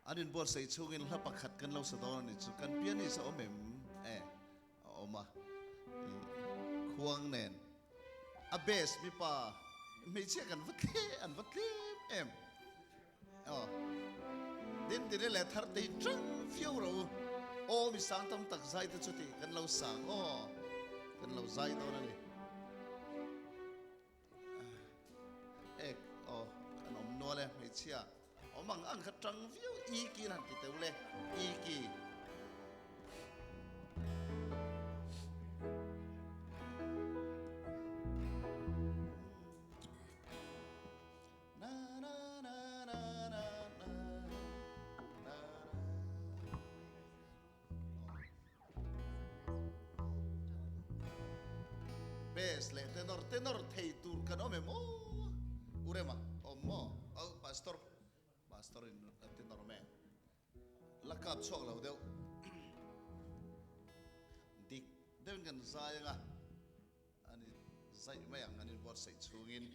An inbuatsaih chhungin hla pakhat kan lo sa dawn a ni chu. Kan pianist a awm em? E, a awm a. I khuang nen. A bass mipa hmeichhia kan va tle, an va tlem em. Aw. Din tine leh thar tei tang viau ro. Aw mi sang tam tak zai te chuti kan lo sang aw. Kan lo zai dawn a ni. Ek aw kan awm nual e hmeichhia awm ang ang kha tang viau i ki han ti teu le i ki. Bass leh tenor tenor thei tur kan awm em aw u rema awm maw aw pastor pastor in tenor awm em la kap chhuak lo deuh dik deuhin kan zai anga ani zaih mai ang an inbuatsaih chhungin.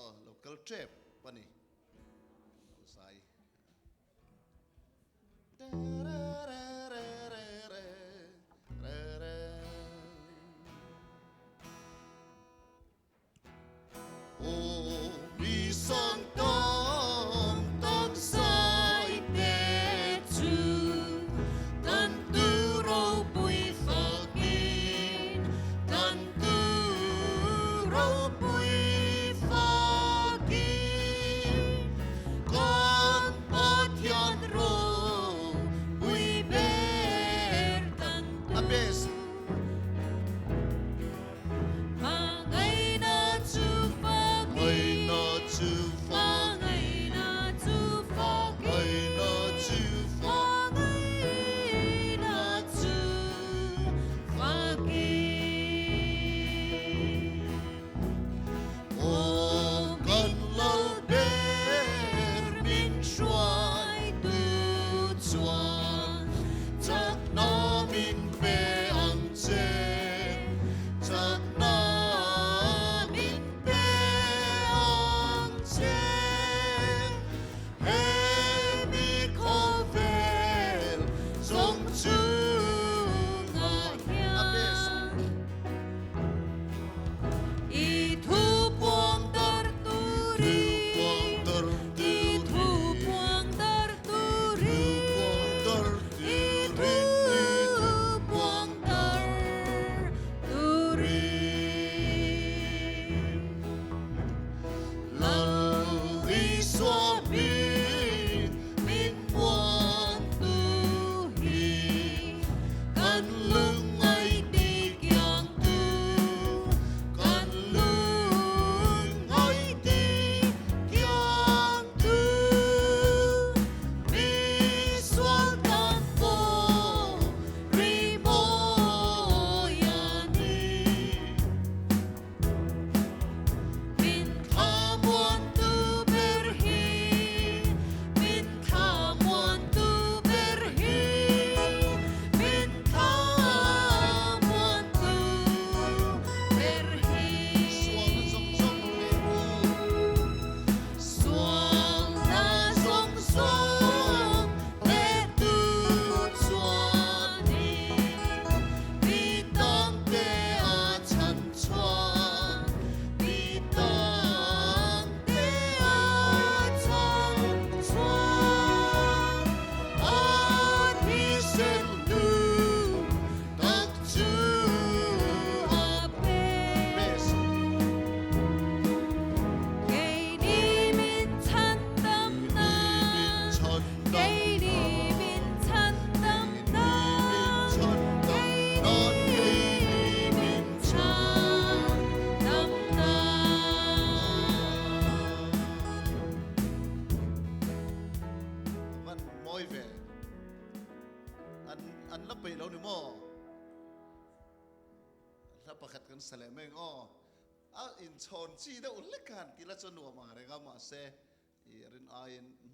Aw lo kal tep a ni lo zai.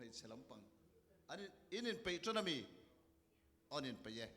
Hmeichhe lampang an in inpeih tan a mi? Aw an inpeih e.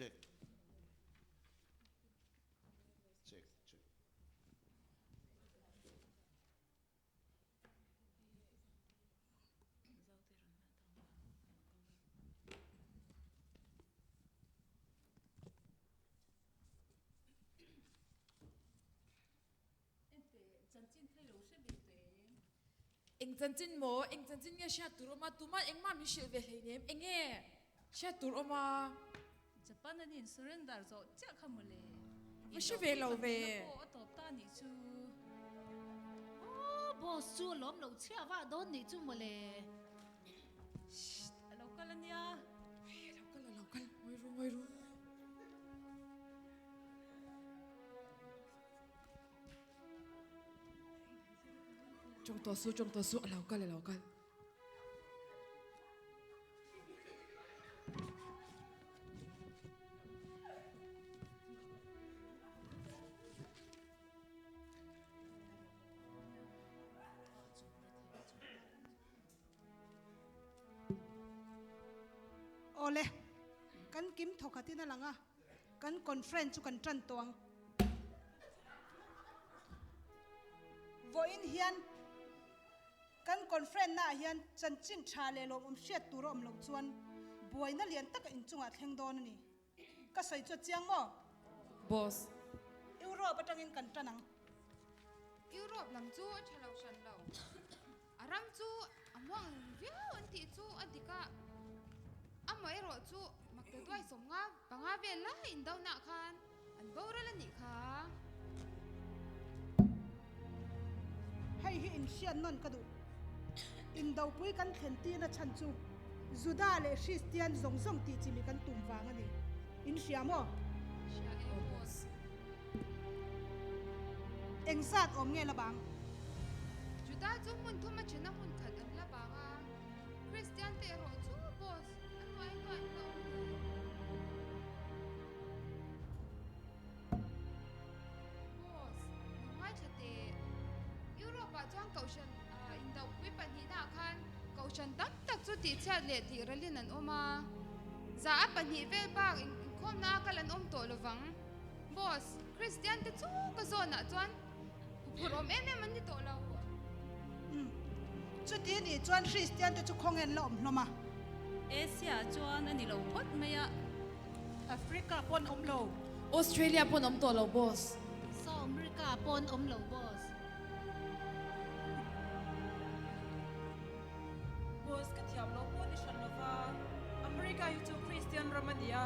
Check. Check, check. Eng chanchin maw? Eng chanchin nge hriat tur awm a? Tumah engmah min hrilh ve hleinem. Eng nge hriat tur awm a? Japan an in surrender zawh chiah kha mawle. Va hre ve lo ve. Pawh a tawp ta nih chu. Aw boss chu a lawm loh chhiah vah dawn nih chu mawle. Shh a lo kal ania. Hei a lo kal a lo kal. Ngawi ru ngawi ru. Tawng tawh su tawng tawh su a lo kal a lo kal. Awle, kan kim thawkhatin a lang a, kan conference chu kan tan tawh ang. Vawiin hian Kan conference naah hian chanchin tha leh lawmawm hriat tur a awm loh chuan buaina lian taka inchungah thleng dawn a ni. Ka sawi chu a chiang maw? Boss. Europe atangin kan tan ang. Europe lam chu a tha lo hran lo. A ram chu a muang viau an tih chu a dik a, amaherawh chu maktaduai sawmnga panga vel lai indonaah khan An boral a nih kha. Hei hi inhriat nawn ka duh. Indopui kan thlen tirna chhan chu Juda leh Hristian zawng zawng tih chimi kan tum vang a ni. Inhria maw? Hria e boss. Engzat awm nge la bang? Juda chu hmun thum a thena hmun khat an la bang a. Kristian te erawh chu boss a nuai nuai la awm ni. Boss, lo ngaithla teh. Europe ah chuan Kohhran indohpui pahnihnaah khan Kohhran tam tak chu tihchhiat leh tih ralin an awm a. Za a pahnih vel bak inkhawmna a kal an awm tawh lovang. Boss, Kristian te chu ka zawnah chuan huphurh awm em em an ni tawh lo. Umm, chuti nih chuan Kristian te chu khawngen la awm hlawm a. Asia chuan a ni lo phawt mai a. Africa pawn awm lo. Australia pawn awm tawh lo boss. South America pawn awm lo boss. Boss ka thiam lo pawh ni hran lova, America hi chu Christian ram a nia,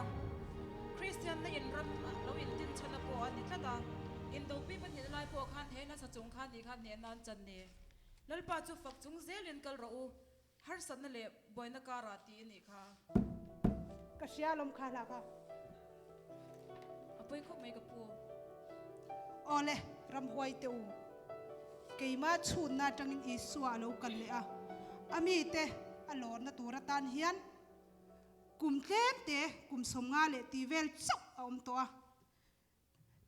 Christian na in ram lo in tin chhan a pawh a ni tlat a, Indopui pahnihna lai pawh khan he nasa chung khan ni khan hnehna an chan ni. Lalpa chu fak chung zelin kal rawh u, Harsatna leh buaina karah tih a nih kha. Ka hria alawm kha hla kha. A pawi khawp mai ka pu. Awle, ramhuai te u. Keimah chhunna atangin Isua a lo kal leh a, a mite a lawrna tur atan hian kum tlem te, kum 50 leh tih vel chauh a awm tawh a.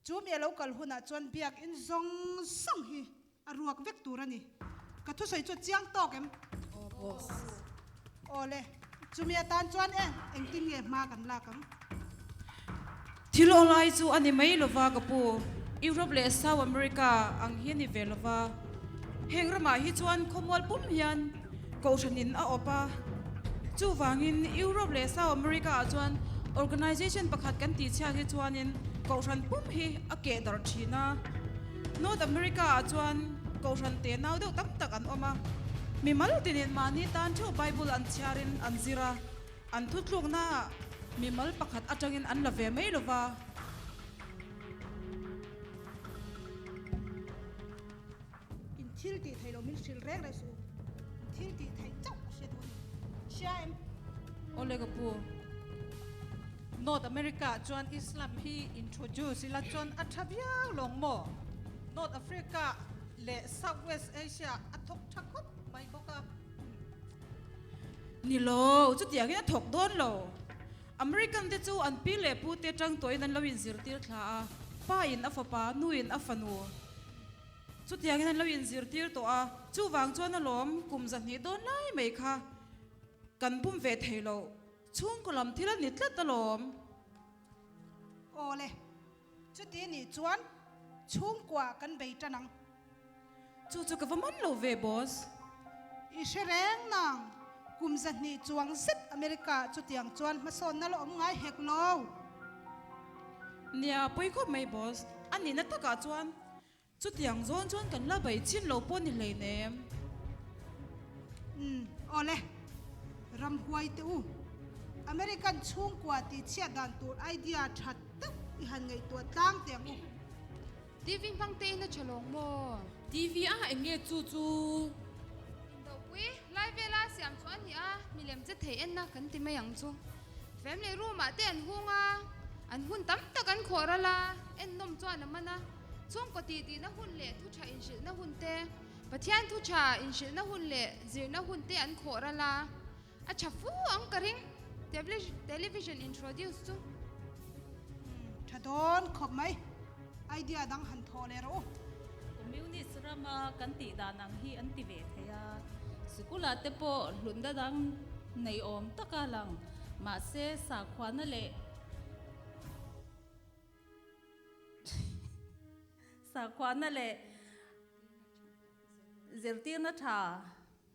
Chu mi a lo kal hunah chuan biakinn zawng zawng hi a ruak vek tur a ni. Ka thusawi chu a chiang tawk em? Aw boss. Aw le, chumi atan chuan e, engtin nge hma kan lak ang? Thil aw lai chu a ni mai lova ka pu, Europe leh South America ang hi a ni ve lova. Heng ramah hi chuan khawmual pum hian Kohhranin a awp a, chuvangin Europe leh South America ah chuan organization pakhat kan tih chhiat hi chuanin Kohhran pum hi a keh darh thin a. North America ah chuan Kohhran te nau deuh tam tak an awm a, mimal tinin mahni tan theuh Bible an chhiarin an zir a, an thutlukna ah mimal pakhat atangin an la ve mai lova. In thil tih theih loh min hrilh reng reng suh u. In thil tih theih chauh ka hria duh a ni. Hria em? Awle ka pu. North America ah chuan Islam hi introduce ila chuan a tha viau lawng maw? North Africa leh South West Asia a thawk tha khawp mai bawk a. Ni lo, chutiangin a thawk dawn lo. American te chu an pi leh pu te tang tawhin an lo inzirtir thla a, pa in a fapa, nu in a fanu. Chutiangin an lo inzirtir tawh a, chuvang chuan alawm kum zahnih dawn lai mai kha kan bum ve thei lo, chhungkaw lam thil a ni tlat alawm. Awle, chuti nih chuan chhungkua kan bei tan ang. Chu chu ka va man lo ve, boss. I hre reng nang, kum 200 chuang zet America ah chutiang chuan hmasawnna la awm ngai hek lo. Nia, pawi khawp mai, boss. A nihna takah chuan chutiang zawn chuan kan la bei chin lo pawh ni hleinem. Umm, awle. Ramhuai teh u. American chhungkua tihchhiat dan tur idea tha tak i han ngaihtuah tlang teh ang u. TV hmang te in a tha lawng maw? TV a eng nge chu chu? Indopui lai vela siam chu a ni a, milem che thei enna kan ti mai ang chu. Family room ah te an hung a, an hun tam tak an khawh ral a, ennawm chuan a man a. Chhungkaw titihna hun leh thu tha inhrilhna hun te, Pathian thu tha inhrilhna hun leh zirna hun te an khawh ral a, A tha fu ang ka ring television introduce chu. Tha dawn khawp mai. Idea dang han thawh leh rawh u. Communist rama kan tih dan ang hi an ti ve thei a, sikula te pawh hlutna dang nei awm taka lang mahse sakhuana leh sakhuana leh zirtirna tha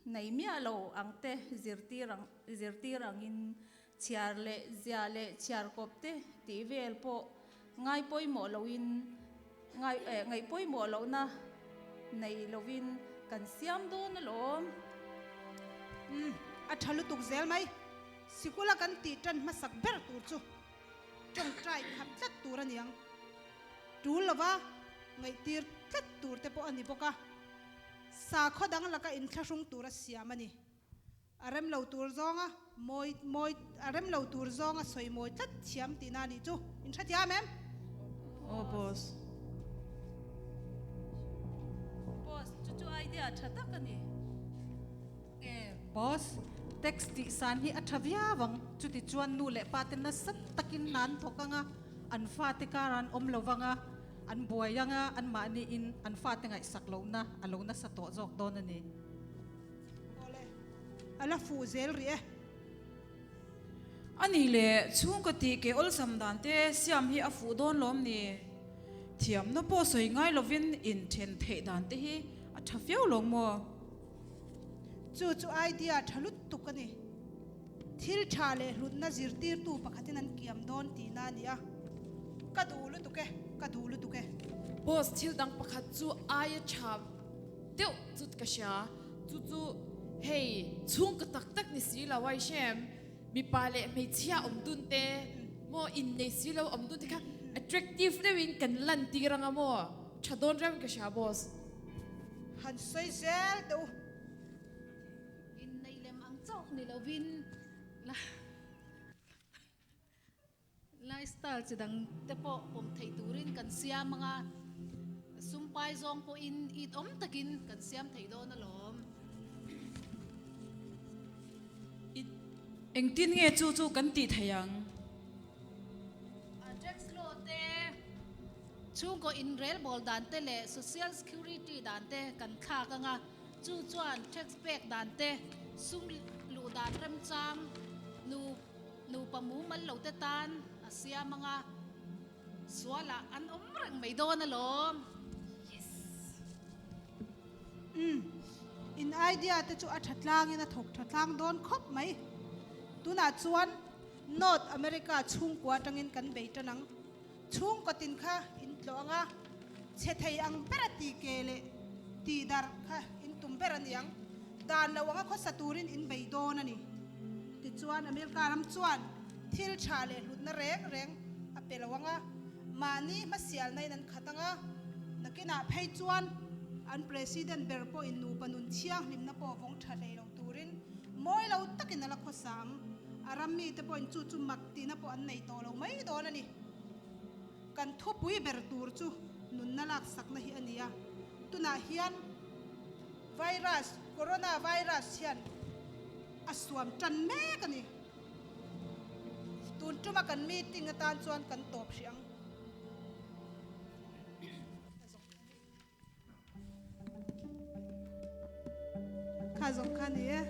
Nei miah lo ang te zirtir ang zirtir angin chhiar leh ziah leh chhiar kawp te tih vel pawh ngai pawimawh loin ngai eh ngaih pawimawh lohna nei lovin kan siam dawn alawm. Umm a tha lutuk zel mai. Sikula kan tih tan hmasak ber tur chu tawngtai khat tlat tur a niang. Tul lova ngaihtir tlat tur te pawh a ni bawk a. Sakhaw dang laka inthlahrung tura siam a ni. A rem lo tur zawnga mawi mawi a rem lo tur zawnga sawi mawi tlat thiam tihna a nih chu. In hrethiam em? Aw boss. Boss, chu chu idea tha tak a ni. E, boss, tax tih san hi a tha viau ang. Chuti chuan nu leh pa te nasa takin nan thawk ang a, an fate kar an awm lo vang a. An buai anga anmahniin an fate ngaihsak lohna a lo nasa tawh zawk dawn a ni. Awle, a la fuh zel rih e. A nih leh chhungkaw tih ke awlsam dan te siam hi a fuh dawn lawm ni? Thiamna pawh sawi ngai lovin inthen theih dan te hi a tha viau lawng maw? Chu chu idea tha lutuk a ni. Thil tha leh hlutna zirtirtu pakhatin an kiam dawn tihna a ni a, ka duh lutuk e, ka duh lutuk e. Boss, thil dang pakhat chu aia tha deuh chu ka hria, chu chu hei chhungkaw tak tak ni si lo a i hre em? Mipa leh hmeichhia awm dun te maw innei si lo awm dun te kha attractive deuhin kan lan tir anga maw tha dawn reuhin ka hria boss. Han sawi zel teh u. Innei lem ang chauh ni lovin lifestyle chi dang te pawh pawm theih turin kan siam ang a, sumpai zawng pawhin it awm takin kan siam thei dawn alawm. Engtin nge chu chu kan tih thei ang? Tax law te, chhungkaw inrelbawl dan te leh social security dan te kan thlak ang a. Chu chuan tax pek dan te, sum luh dan remchang, nu nupa mumal lo te tan a siam ang a, sualah an awm reng mai dawn alawm. Yes. Umm, in idea te chu a tha tlangin a thawk tha tlang dawn khawp mai. Tunah chuan North America chhungkua atangin kan bei tan ang. Chhungkaw tin kha in tlawh ang a, chhe thei ang ber a ti ke leh ti darh kha in tum ber a niang. Dan lo anga khawsa turin in bei dawn a ni. Tichuan America ram chuan thil tha leh hlutna reng reng a pe lo ang a, mahni hmasialna in an khat ang a, nakinah phei chuan an President ber pawhin nupa nun thianghlimna pawh vawng tha hlei lo turin mawi lo takin a la khawsa ang. A ram mite pawhin chu chu mak tihna pawh an nei tawh lo mai dawn a ni. Kan thupui ber tur chu nunna laksakna hi a ni a, tunah hian virus, corona virus hian a suam tan mek a ni. Tun tuma kan meeting atan chuan kan tawp hrih ang. Kha zawng kha ni e.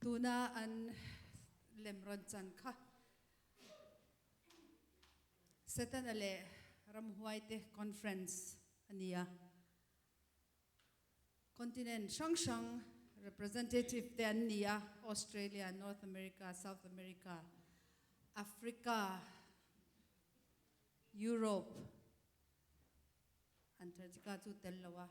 Tuna an lem rawn chan kha Setana leh Ramhuaite Conference a ni a. Continent hrang hrang representative te an ni a, Australia, North America, South America, Africa, Europe, Antarctica chu tel lo a.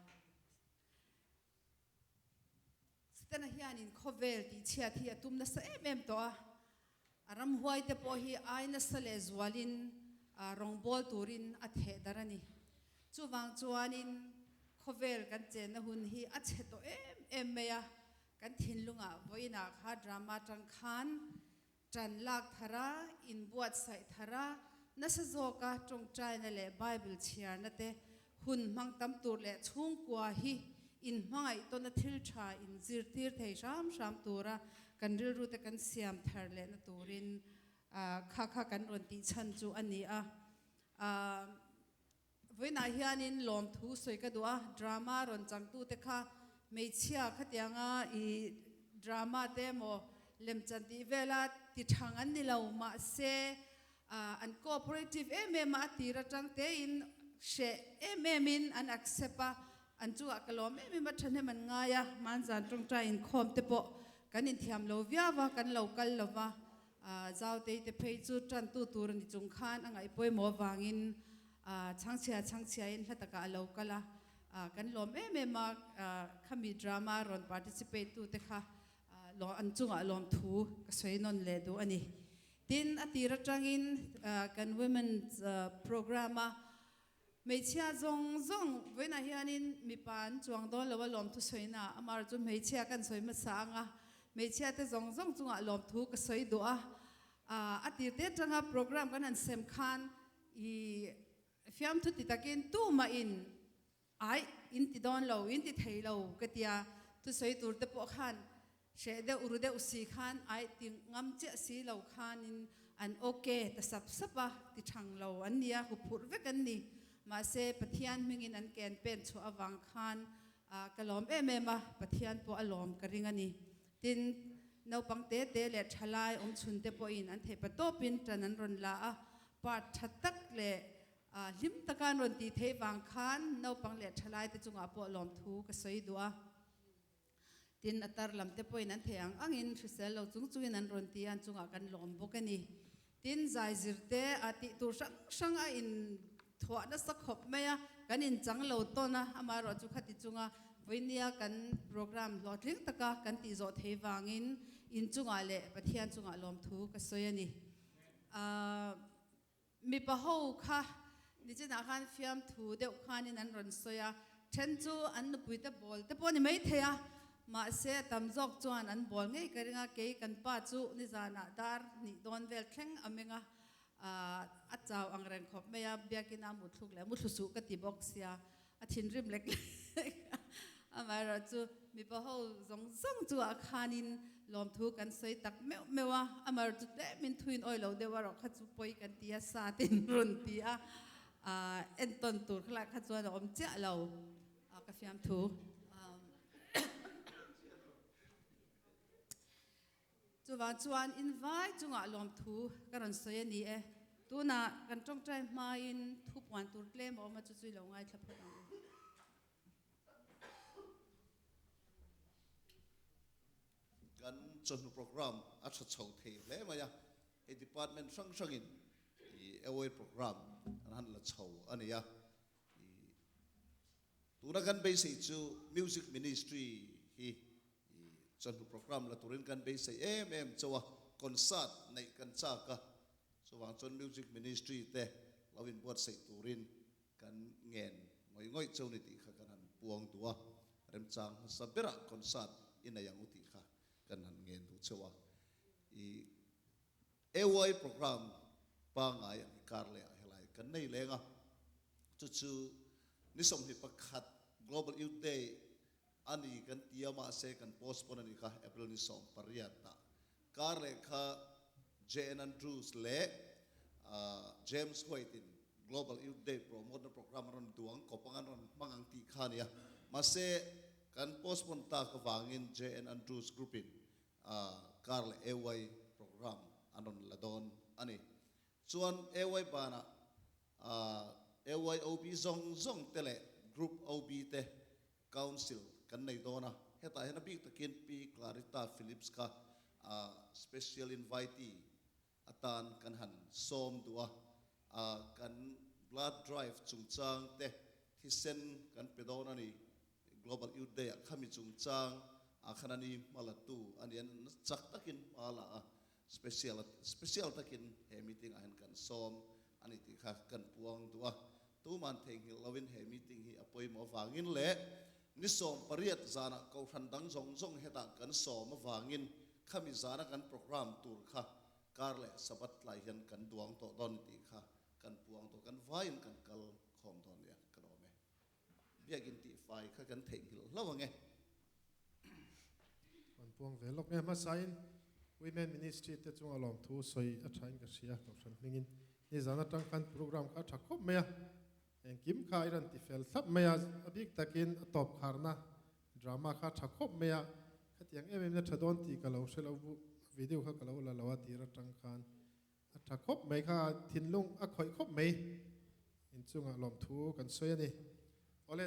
Setana hianin khawvel tihchhiat hi a tum nasa em em tawh a, a ramhuai te pawh hi ai nasa leh zualin rawngbâwl turin a theh darh a ni. Chuvang chuanin khawvel kan chenna hun hi a chhe tawh em em mai a, kan thinlungah vawiinah kha drama tang khan ṭan lak thar a, inbuatsaih thar a, nasa zawka ṭawngṭaina leh Bible chhiarna te hun hmang tam tur leh chhungkua hi inhmangaih tawna thil ṭha inzirtir thei hram hram tura kan rilrute kan siam thar lehna turin kha kha kan rawn tih chhan chu a ni a. Vawiinah hianin lawmthu sawi ka duh a, drama rawn changtute kha hmeichhia khatianga i drama te emaw lemchan tih vela ti thang an ni lo, mahse an cooperative em em a, a tir atang tein hreh em em in an accept a, an chungah ka lawm em em a, thahnem an ngai a, hmanzan tawngtai inkhawm te pawh kan inthiam lo viau a, kan lo kal lo va. Zautei te phei chu tantu tur a ni chung khan a ngaih pawimawh avangin chhangchhia chhangchhiain hla takah a lo kal a, kan lawm em em a, khami drama rawn participate tu te kha an chungah lawmthu ka sawi nawn leh duh a ni. Tin, a tir atangin kan women's program a hmeichhia zawng zawng vawiinah hianin mipa an chuang dawn lo a lawmthu sawina amaherawhchu hmeichhia kan sawi hmasa ang a, hmeichhia te zawng zawng chungah lawmthu ka sawi duh a, a tir te atanga program kan han sem khan i fiamthu ti takin tumahin Aih, in ti dawn lo, in ti thei lo ka tia, thusawi tur te pawh khan hreh deuh ru deuh si khan aih ti ngam chiah si lo khanin an ok ta sap sap a, ti thang lo an nia, huphurh vek an ni. Mahse, Pathian hmingin an ken pen chhuah avang khan ka lawm em em a, Pathian pawh a lawm ka ring a ni. Tin, naupang te te leh thalai awmchhun te pawhin an theih patawpin tan an rawn la a, part tha tak leh Hlim taka an rawn tih theih vang khan naupang leh thalaite chungah pawh lawmthu ka sawi duh a. Tin, a tar lamte pawhin an theih ang angin hrisel lo chung chungin an rawn ti a, an chungah kan lawm bawk a ni. Tin, zaizirte a tih tur hrang hrang a inthuah nasa khawp mai a, kan inchang lo tawn a, amaherawhchu khati chunga vawinia kan program hlawhtling taka kan tih zawh thei vangin inchungah leh Pathian chungah lawmthu ka sawi a ni. Mipa ho kha nichinah khan fiamthu deuh khanin an rawn sawi a, then chu an nupuite bawl te pawh a ni maithei a, mahse a tam zawk chuan an bawl ngei ka ring a, kei kan pa chu nizanah dar hnih dawn vel thleng a meng a, a chau ang reng khawp mai a, biakin a muthluk leh muthlu suh ka ti bawk sia, a thinrim lek lek a, amaherawhchu mipa ho zawng zawng chu ah khanin lawmthu kan sawi tak meuh meuh a, amaherawhchu tlemin thuin awi lo deuh erawh kha chu pawi kan ti a, sa te in rawn ti a, ah entawn tur khalai kha chuan a awm chiah lo a ka fiamthu. Chuvang chuan in vai chungah lawmthu ka rawn sawi a ni e. Tunah kan tawngtai hmain thu puan tur tlem a awm a, chu chu i lo ngaithla phawt ang u. Kan chawhnu program a tha chho thei hle mai a, hei department hrang hrangin i away program an han la chho a ni a. Tuna kan beisei chu Music Ministry hi chawhnu program la turin kan beisei em em chauh a, concert neih kan chak a, chuvang chuan Music Ministry te lo inbuatsaih turin kan ngen ngawih ngawih chauh ni tih kha kan han puang duh a, remchang hmasa berah concert i nei ang u tih kha kan han ngen duh chauh a. I AY program pangngai ang hi kar leh ah helai kan nei leng a, chu chu ni 21 Global Youth Day a ni kan ti a, mahse kan postpone a ni kha April ni 18 ah kar leh kha JN Andrews leh James White in Global Youth Day promote na program an rawn duang kawp ang an rawn hmang ang tih kha a ni a, mahse kan postpone tak avangin JN Andrews group in. Kar leh AY program an rawn la dawn a ni. Chuan AY banah AYOB zawng zawng te leh Group OB te Council kan nei dawn a, hetah hian a bik takin Pi Clarita Phillips kha Special Invitee atan kan han sawm duh a, kan Blood Drive chungchang te thisen kan pe dawn a ni. Global Youth Day ah khami chungchang ah khan a ni hma la tu a ni a, chak takin hma la a, special special takin he meeting ah hian kan sawm a ni tih kha kan puang duh a. Tuman theihnghilh loin he meeting hi a pawimawh avangin leh ni 18 zanah kohhran dang zawng zawng hetah kan sawm avangin khami zana kan program tur kha kar leh Sabbath tlai hian kan duang tawh dawn ni tih kha kan puang tawh kan vaiin kan kal khawm dawn nia ka lawm e. Biakin tihfai kha kan theihnghilh hlauh ang e. Kan puang ve lawk nge hmasain Women Ministry te chunga lawmthu sawi a thain ka hria Kohhran hmingin nizan atang khan program kha a tha khawp mai a, engkim kha i rawn ti fel thlap mai a, a bik takin a tawp kharna drama kha a tha khawp mai a, khatiang em em na tha dawn tih ka lo hre lo bu, video kha ka lo la lo a tir atang khan a tha khawp mai kha thinlung a khawih khawp mai inchunga lawmthu kan sawi a ni. Awle.